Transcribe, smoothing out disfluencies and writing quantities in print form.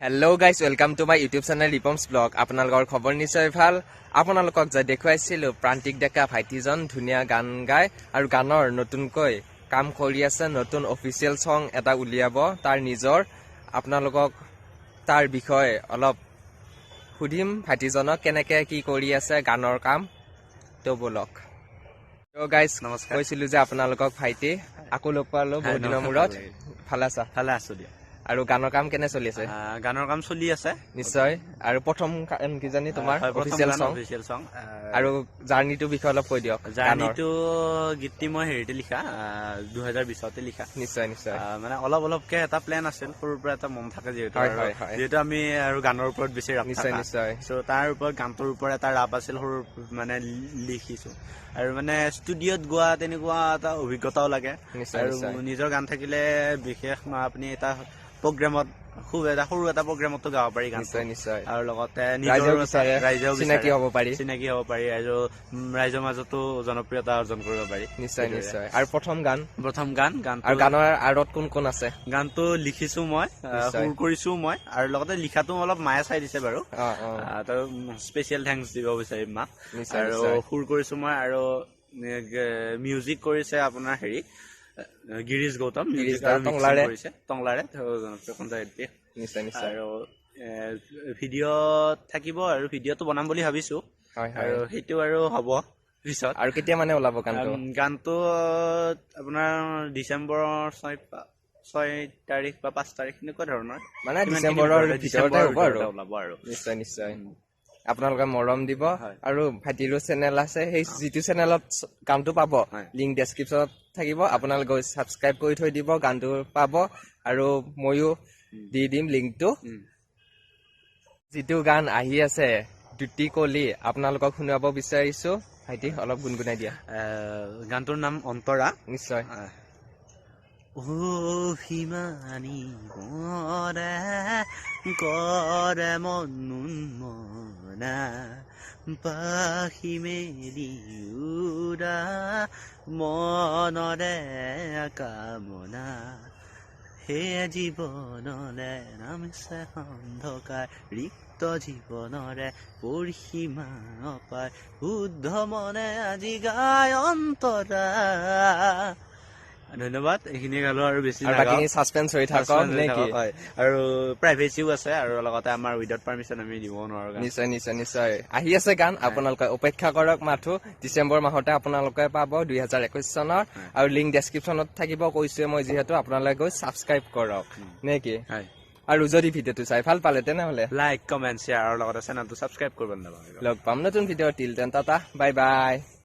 Hello guys, welcome to my YouTube channel ৰিপমছ blog. আপোনালোকৰ খবৰ নিশ্চয় ভাল। আপোনালোকক যে দেখুৱাইছিলোঁ প্ৰান্তিক ডেকা ভাইটিজন ধুনীয়া গান গায় আৰু গানৰ নতুনকৈ কাম কৰি আছে, নতুন অফিচিয়েল ছং এটা উলিয়াব তাৰ নিজৰ। আপোনালোকক তাৰ বিষয়ে অলপ সুধিম ভাইটিজনক, কেনেকে কি কৰি আছে গানৰ কাম। তো ব'লক। তো গাইজ, নমস্কাৰ। কৈছিলোঁ যে আপোনালোকক ভাইটি আকৌ লগ পালো বহুত দিনৰ নমস্কাৰ, মূৰত। ভাল লাগিল। ভালে আছা? ভালে আছো দিয়া। আৰু গানৰ কাম কেনে চলি আছে? গানৰ কাম চলি আছে। নিশ্চয়। আৰু প্ৰথম গান কিজানি তোমাৰ অফিচিয়েল ছং? Official song. আৰু জাৰ্ণিটোৰ বিষয়ে অলপ কৈ দিয়ক গানৰ। জাৰ্ণিটো, গীতটি মই হেৰিতে লিখা, 2020তে লিখা। নিশ্চয় নিশ্চয় মানে অলপ অলপকে এটা প্লেন আছিল, সৰুৰ পৰা এটা মন থাকে যিহেতু আৰু হয়, হয়। যিহেতু আমি আৰু গানৰ ওপৰত বেছি ৰাপ নিশ্চয় থাকা। নিশ্চয় চ' তাৰ ওপৰত, গানটোৰ ওপৰত এটা ৰাপ আছিল সৰু, মানে লিখিছো আৰু মানে ষ্টুডিঅ'ত গোৱা তেনেকুৱা এটা অভিজ্ঞতাও লাগে। আৰু নিজৰ গান থাকিলে বিশেষ আপুনি এটা প্ৰগ্ৰেমত, খুব এটা সৰু এটা প্ৰগ্ৰেমতো গাব পাৰি গান। নিশ্চয় নিশ্চয় আৰু লগতে ৰাইজেও নিজৰ বিচাৰে, ৰাইজেও চিনাকি বিচাৰে। হ'ব পাৰি। চিনাকি হ'ব পাৰি আৰু ৰাইজৰ মাজতো জনপ্ৰিয়তা অৰ্জন কৰিব পাৰি। সেইদৰে। নিশ্চয়। আৰু প্ৰথম গান? প্ৰথম গান, গানটো আৰু গানৰ আঁৰত কোন কোন আছে? গানটো লিখিছো মই, সুৰ কৰিছো মই আৰু লগতে লিখাটো অলপ মায়ে চাই দিছে বাৰু। অ অ তো স্পেচিয়েল thanks দিব বিচাৰিম মাক। আৰু সুৰ কৰিছো মই আৰু মিউজিক কৰিছে আপোনাৰ হেৰি গিৰিশ গৌতম। গিৰিশ মিউজিক আৰু দা, mixing টংলাৰে। কৰিছে টংলাৰে, তেওঁ জনপ্ৰিয় কণ্ঠশিল্পী। নিশ্চয় নিশ্চয় আৰু ভিডিঅ' থাকিব আৰু ভিডিঅ'টো বনাম বুলি ভাবিছো। হয় হয় আৰু সেইটো আৰু হ'ব পিছত। আৰু কেতিয়া মানে ওলাব গানটো? গানটো আপোনাৰ ডিচেম্বৰৰ 6 তাৰিখ বা 5 তাৰিখ এনেকুৱা ধৰণৰ। মানে সিমানখিনিৰ ডিচেম্বৰৰ ভিতৰতে, ভিতৰতে ডিচেম্বৰৰ হ'ব আৰু। ভিতৰতে ওলাব আৰু। নিশ্চয় নিশ্চয় আপোনালোকে মৰম দিব। আৰু ভাইটিৰো চেনেল আছে, সেই যিটো চেনেলত গানটো পাব, লিংক ডেছক্ৰিপশ্যনত থাকিব, আপোনালোকে গৈ ছাবস্ক্ৰাইব কৰি থৈ দিব, গানটো পাব। আৰু ময়ো দি দিম লিংকটো। যিটো গান আহি আছে দুটি কলি, আপোনালোকক শুনাব বিচাৰিছো। ভাইটি, অলপ গুণগুণাই দিয়া। গানটোৰ নাম অন্তৰা। অভিমানী মনে কৰে মন মনা, পাখি মেলি উৰা মনৰে কামনা। হে জীৱনৰে নামিছে অন্ধকাৰ, ৰিক্ত জীৱনৰে পৰিসীমা অপাৰ, শুদ্ধ মনে আজি গায় অন্তৰা। ধন্যবাদ, এইখিনি গালো আৰু বেছি আৰু নাগাওঁ। বাকী ছাছপেঞ্চ হৈ থাকক Suspense হৈ নে কি? থাকক, হয়। আৰু প্ৰাইভেচিও আছে আৰু লগতে আমাৰ উইদাউট পাৰ্মিশ্যন আমি দিব নোৱাৰো গান। নিশ্চয় নিশ্চয় নিশ্চয় আহি আছে গান, আপোনালোকে অপেক্ষা কৰক মাথো। ডিচেম্বৰ মাহতে আপোনালোকে পাব 2021 চনৰ। আৰু লিংক ডেছক্ৰিপশ্যনত থাকিব, কৈছোৱে মই যিহেতু, আপোনালোকে গৈ ছাবস্ক্ৰাইব কৰক নে কি? হয়। আৰু যদি ভিডিঅ'টো চাই ভাল পালে তেনেহ'লে লাইক, কমেণ্ট, শ্বেয়াৰ আৰু লগতে চেনেলটো ছাবস্ক্ৰাইব কৰিব নাপাহৰিব। লগ পাম নতুন video'. Till then, tata, bye bye.